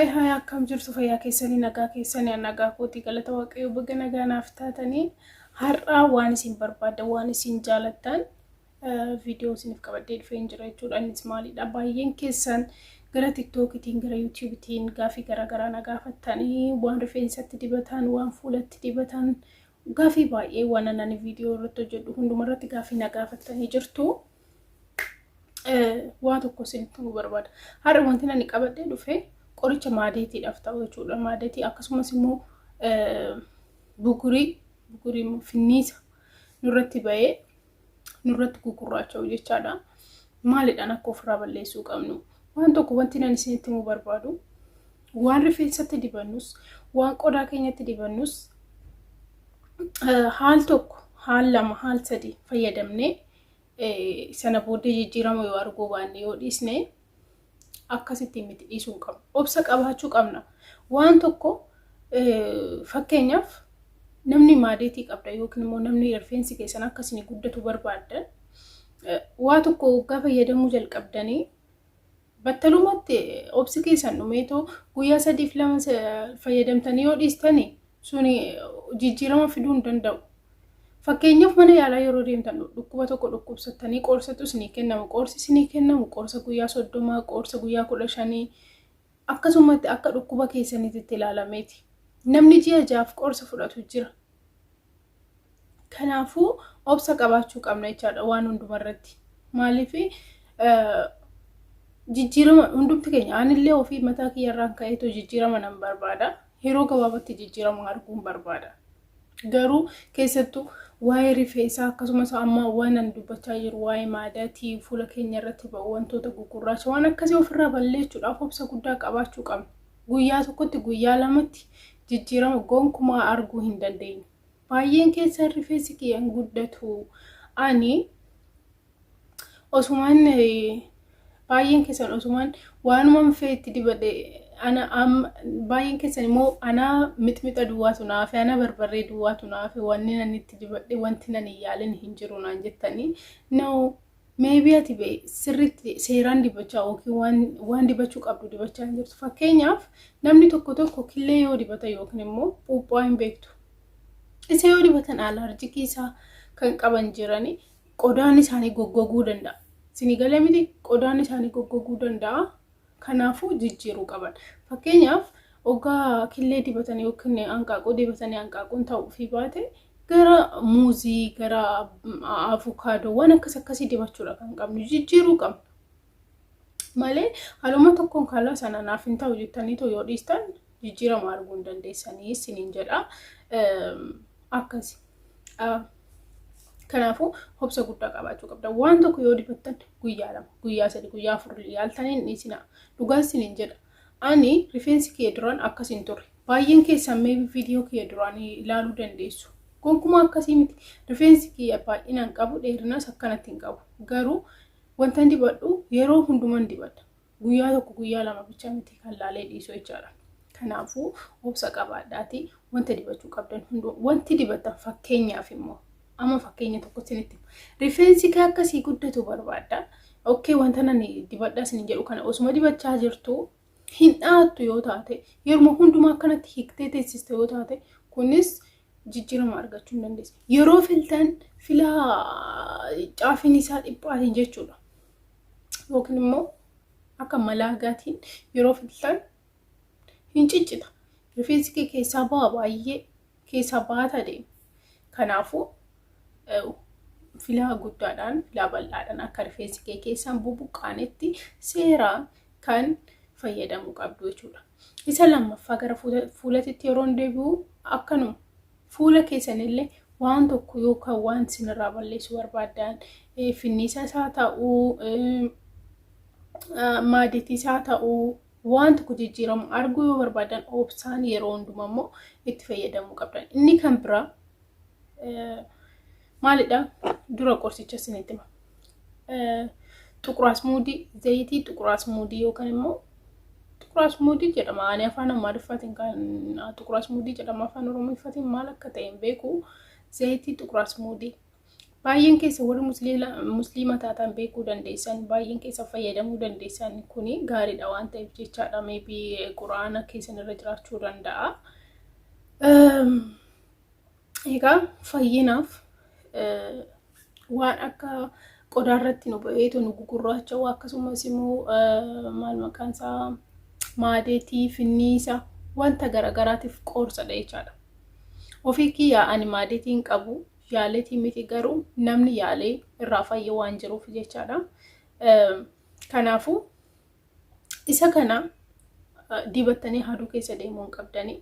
Hi hi, akkam jirtu? Fayyaa keessanii? Nagaa keessanii? An nagaa kootii, galata Waaqayyoo. Baga nagaa naaf taatanii. Har'aa waan isin barbaaddan, waan isin jaalattan viidiyoo isiniif qabadhee dhufeen jira jechuudha. Innis maalidha? Baay'een keessan gara TikTokitiin, gara YouTubetiin gaafii garaagaraa na gaafattanii, waan rifeensatti dibatan, waan fuulatti dibatan, gaafii baay'ee waan ani viidiyoo irratti hojjedhu hundumarratti gaafii na gaafattanii jirtu. Waa tokko isinitti himuu barbaada. Har'a wanti ani qabadhee dhufe qoricha maadeetiidhaaf ta'u jechuudha. Maadeetii akkasumas immoo bugurii, bugurii immoo finniisa nurratti ba'ee nurratti gugurraacha'u jechaadha. Maalidhaan akka ofirraa balleessuu qabnu? Waan tokko wanti ani isinitti himuu barbaadu, waan rifeensatti dibannus, waan qodaa keenyatti dibannus, haal tokko, haal lama, haal sadi fayyadamnee sana booddee jijjiirama yoo arguu baanne, yoo dhiisne, akkasitti miti, dhiisuu hin qabnu. Obsa qabaachuu qabna. Waan tokko, fakkeenyaaf, namni maadeetii qabda yookiin immoo namni rifeensi keessan akka isin guddatu barbaaddan, waa tokko waggaa fayyadamuu jalqabdanii battalumatti obsi keessan dhumeetoo guyyaa sadiif lama fayyadamtanii yoo dhiistanii, suni jijjiirama fiduu hin danda'u. Fakkeenyaaf, mana yaalaa yeroo deemtan, dhukkuba tokko dhukkubsattanii qorsatu isinii kennamu. Qorsi isinii kennamu qorsa guyyaa 30, qorsa guyyaa 15, akkasumatti akka dhukkuba keessaniitti ilaalameeti. Namni ji'a 6f qorsa fudhatu jira. Kanaafuu obsa qabaachuu qabna jechaadha waan hundumarratti. Maaliif? Jijjiirama hundumti keenya, anillee ofii mataa kiyyarraan ka'eetu jijjiirama nan barbaada. Yeroo gabaabatti jijjiirama arguun barbaada. Garuu keessattuu waa'ee rifeensaa, akkasumas amma waan ani dubbachaa jiru waa'ee maadaatii fuula keenya irratti ba'u, wantoota gugurraacha waan akkasii ofirraa balleessuudhaaf obsa guddaa qabaachuu qabna. Guyyaa tokkotti, guyyaa lamatti jijjiirama gonkumaa arguu hin dandeenyu. Baay'een keessan rifeensi kiyya hin guddatu. Ani osumaan, baay'een keessan osumaan waanuma feetti dibadhe ana, baay'een keessan immoo ana mixmixa duwwaatu naafe, ana barbarree duwwaatu naafe, wanni nan itti dibadhe, wanti nan hin yaalin hin jiru naan jettanii. No, maybe ati bee sirriitti seeraan dibachaa yookiin waan dibachuu qabdu dibachaa hin jirtu. Fakkeenyaaf, namni tokko tokko killee yoo dibata yookiin immoo puuphaa hin beektu. Isa yoo dibatan allergic isaa kan qaban jirani, qodaan isaanii goggoguu danda'a. Isinii galee miti? Qodaan isaanii goggoguu danda'a. Kanaafuu jijjiiruu qaban. Fakkeenyaaf, hoggaa killee dibatanii yookiin hanqaaquu dibatanii hanqaaquun ta'uufii baate, gara muuzii, gara avukaadoo, waan akkas akkasii dibachuudha kan qabnu, jijjiiruu qabna. Malee haaluma tokkoon kalaa sana naaf hin ta'u jettanii yoo dhiistan jijjiirama arguu hin dandeessanii isiniin jedha. Akkasi. Kanaafuu obsa guddaa qabaachuu qabda. Waan tokko yoo dibattan guyyaa 2, guyyaa 3, guyyaa 4 yaaltanii hin dhiisinaa. Dhugaa isiniin jedha. Ani rifeensi kee duraan akkas hin turre. Baay'een keessan maybe viidiyoo kiyya duraan ilaaluu dandeessu. Gonkumaa akkasii miti. Rifeensi kiyya baay'inaan qabu, dheerinas akkanatti hin qabu. Garuu wanta dibadhu yeroo hunduman dibadha. Guyyaa tokko, guyyaa lama bicha miti kan laalee dhiisu jechaadha. Kanaafuu obsa qabaadhaati wanta dibachuu qabdan hunduu wanti dibattan, fakkeenyaaf immoo amma fakkeenya tokko isinitti, rifeensi kee akkasii guddatu barbaadda. Okay, wanta nani dibadhaa isin jedhu kana osuma dibachaa jirtu hin dhaattu yoo taate, yeruma hundumaa akkanatti hiiktee teessiste yoo taate, kunis jijjiirama argachuu hin dandeessu. Yeroo filtan filaa caafiin isaa dhiphaatiin jechuudha. Yookiin immoo akka malaagaatiin yeroo filtan hin ciccita. Rifeensi kee keessaa ba'a, baay'ee keessaa baata deema. Kanaafuu filaa guddaadhaan, filaa bal'aadhaan akka rifeensi kee keessaan bubuqqaanetti seeraan kan fayyadamuu qabdu jechuudha. Isa lammaffaa gara fuulatitti yeroo deebi'u, akkanuma fuula keessanillee waan tokko yookaan waan isinirraa balleessuu barbaaddan, finniisa isaa ta'uu, maaditii isaa ta'uu, waan tokko jijjiiramu arguu yoo barbaadan, obsaan yeroo hundumaa immoo itti fayyadamuu qabdan. Inni kan biraa maalidha? Dura qorsicha isinitti hima. Xuqur asmuudii, zayitii xuqur asmuudii yookaan immoo xuqur asmuudii jedhama. Ani afaan Amaariffaatiin kan xuqur asmuudii jedhama. Afaan Oromoffaatiin maal akka ta'e hin beeku. Zayitii xuqur asmuudii. Baay'een keessa warri musliima taatan beekuu dandeessan, baay'een keessa fayyadamuu dandeessan. Kuni gaariidha waan ta'eef jechaadha. Maybe quraana keessan irra jiraachuu danda'a. Egaa fayyinaaf waan akka qodaa irratti nu ba'eetu nu gugurraacha'u, akkasumas immoo maal maqaan isaa, maadeetii, finniisa, wanta garagaraatiif qoorsadha jechaadha. Ofii kiyyaa ani maadeetiin qabu yaaleetii miti, garuu namni yaalee irraa fayya waan jiruuf jechaadha. Kanaafuu isa kana dibattanii aduu keessa deemuu hin qabdanii,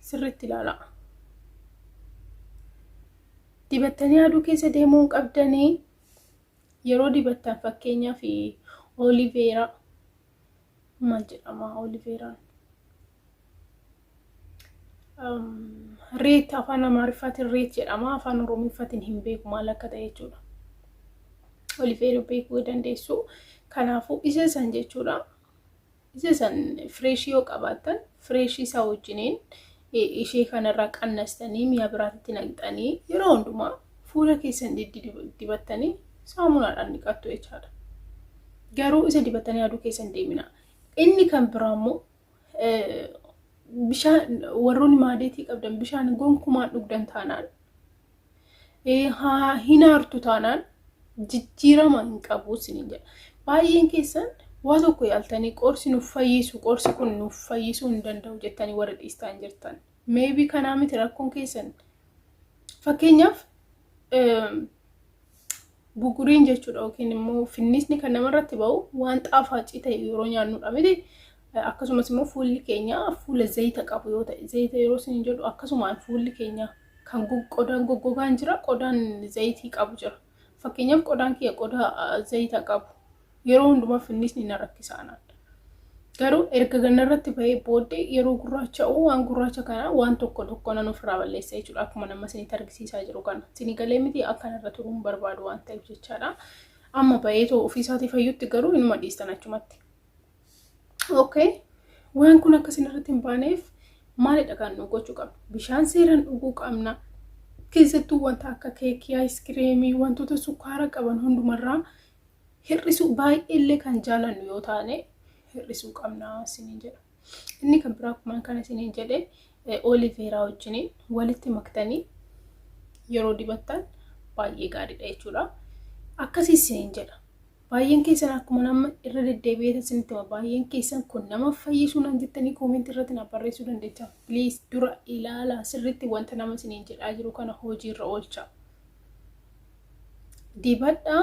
sirriitti ilaalaa. Dibattanii aduu keessa deemuu hin qabdanii. Yeroo dibattan, fakkeenyaaf aloe vera, maal jedhama aloe veraan? Reet, afaan Amaariffaatiin reet jedhama, afaan Oromiffaatiin hin beeku maal akka ta'e jechuudha. Aloe vera beekuu dandeessu. Kanaafuu isa san jechuudha. Isa san freshii yoo qabaattan, freshii isaa wajjiniin ishee kanarraa qannastanii mi'a biraatti naqxanii yeroo hundumaa fuula keessan dibattanii saamunaadhaan dhiqattu jechaadha. Garuu isa dibattanii aduu keessan deemina. Inni kan biraa immoo bishaan, warroonni maadeetii qabdan bishaan gonkumaan dhugdan taanaan, hin aartu taanaan, jijjiirama hin qabu isiniin jedha. Baay'een keessan waa tokko yaaltanii qorsi nuuf fayyisu, qorsi kun nuuf fayyisuu hin danda'u jettanii warra dhiistaan jirtan. Maybe kanaa miti rakkoon keessan. Fakkeenyaaf buguriin jechuudha yookiin immoo finnisni kan namarratti ba'u waan xaafaacii ta'e yeroo nyaannudha miti. Akkasumas immoo fuulli keenya fuula zayita qabu yoo ta'e, zayita yeroo isin jedhu akkasumaan fuulli keenya kan qodaan goggogaan jira, qodaan zayitii qabu jira. Fakkeenyaaf qodaan kiyya qodaa zayita qabu. Yeroo hundumaa finnisni na rakkisa anaan. Garuu erga ganna irratti bahee booddee yeroo gurraacha'u waan gurraacha kana waan tokko tokko nan ofirraa balleessa jechuudha. Akkuma nama isinitti argisiisaa jiru kana. Isinii galee miti? Akkanarra turuun barbaadu waan ta'eef jechaadha. Amma bahee too ofii isaatii fayyutti garuu inuma dhiistan achumatti. Okay. Waan kun akka isin irratti hin baaneef maalidha kan nu gochuu qabnu? Bishaan seeraan dhuguu qabna. Keessattuu wanta akka keekii, aayiskiriimii, wantoota sukkaara qaban hundumarraa hir'isuu, baay'eellee kan jaalannu yoo taane hir'isuu qabna isiniin jedha. Inni kan biraa akkuma kana isiniin jedhe aloe vera wajjiniin walitti maktanii yeroo dibattan baay'ee gaariidha jechuudha. Akkasii isiniin jedha. Baay'een keessan akkuma nama irra deddeebi'ee isinitti hima. Baay'een keessan kun nama fayyisuu naan jettanii commentii irratti na barreessuu dandeessa. Please dura ilaalaa, sirriitti wanta nama isiniin jedhaa jiru kana hojiirra oolcha. Dibadhaa,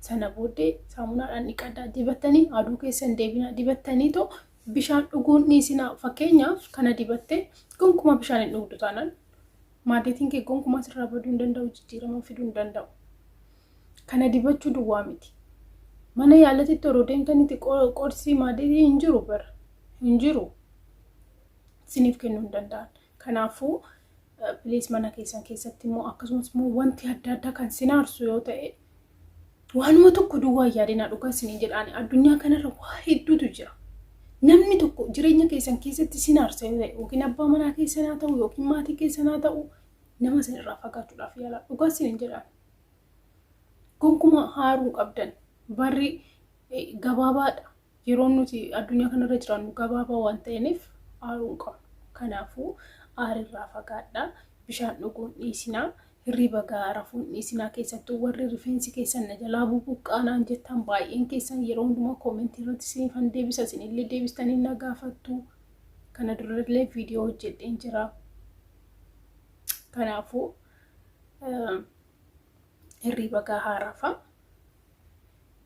sana booddee saamunaadhaan dhiqadhaa. Dibattanii aduu keessan deebinaa. Dibattanii too bishaan dhuguun dhiisinaa. Fakkeenyaaf kana dibattee gonkumaa bishaan hin dhugdu taanaan maadeetiin kee gonkumaa sirraa baduu hin danda'u, jijjiirama fiduu hin danda'u. Kana dibachuu duwwaa miti. Mana yaalatitti yeroo deemtanitti qorsi maadeetii hin jiru bara. Hin jiru. Isiniif kennuu hin danda'an. Kanaafuu please mana keessan keessatti immoo akkasumas immoo wanti adda addaa kan sinaarsu yoo ta'e waanuma tokko duwwaa yaadinaa. Dhugaa isiniin jedhaani, addunyaa kanarra waa hedduutu jira. Namni tokko jireenya keessan keessatti sinaarsa yoo ta'e, yookiin abbaa manaa keessan haa ta'u yookiin maatii keessan haa ta'u, nama sanirraa fagaachuudhaaf yaalaa. Dhugaa isiniin jedhaan. Gonkumaa haaruu qabdan, barri gabaabaadha. Yeroon nuti addunyaa kanarra jiraannu gabaabaa waan ta'eef aaruu hin qabnu. Kanaafuu aarirraa fagaadhaa. Bishaan dhuguun dhiisinaa. Hirriba gahaa rafuun dhiisinaa. Keessattuu warri rifeensi keessan na jalaa bubuqqaanaan jettan, baay'een keessan yeroo hundumaa commentii irratti isiniifan deebisa, isinillee deebistanii na gaafattu. Kana durallee viidiyoo hojjedheen jira. Kanaafuu hirriba gahaa rafaa.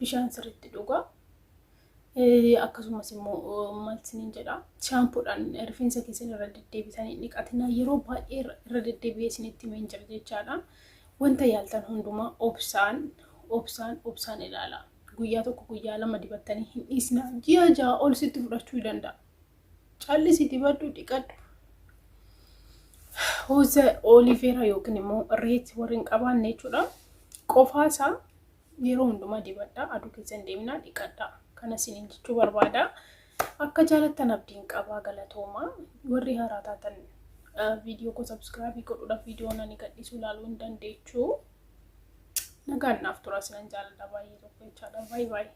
Bishaan sirriitti dhugaa. Akkasumas immoo maal isiniin jedha, shaampuudhaan rifeensa keessan irra deddeebitanii dhiqatinaa. Yeroo baay'ee irra deddeebi'ee isinitti himeen jira jechaadha. Wanta yaaltan hundumaa obsaan, obsaan, obsaan ilaala. Guyyaa tokko, guyyaa 2 dibattanii hin dhiisna. Ji'a 6 ol sitti fudhachuu danda'a. Callisi dibadhu, dhiqadhu. Hooza aloe vera yookiin immoo reet warri hin qabaanne jechuudha. Qofaasaa yeroo hundumaa dibadhaa, aduu keessa hin deeminaa, dhiqadhaa. Kana isiniin jechuu barbaada. Akka jaalattan abdiin qabaa, galatoomaa. Warri haaraa taatan viidiyoo koo subscribe godhuudhaaf viidiyoo ani gadhiisuu ilaaluu hin dandeechuu. Nagaan naaf tura, sinan jaalladha baay'ee tokko jechaadha. Baay'ee baay'ee.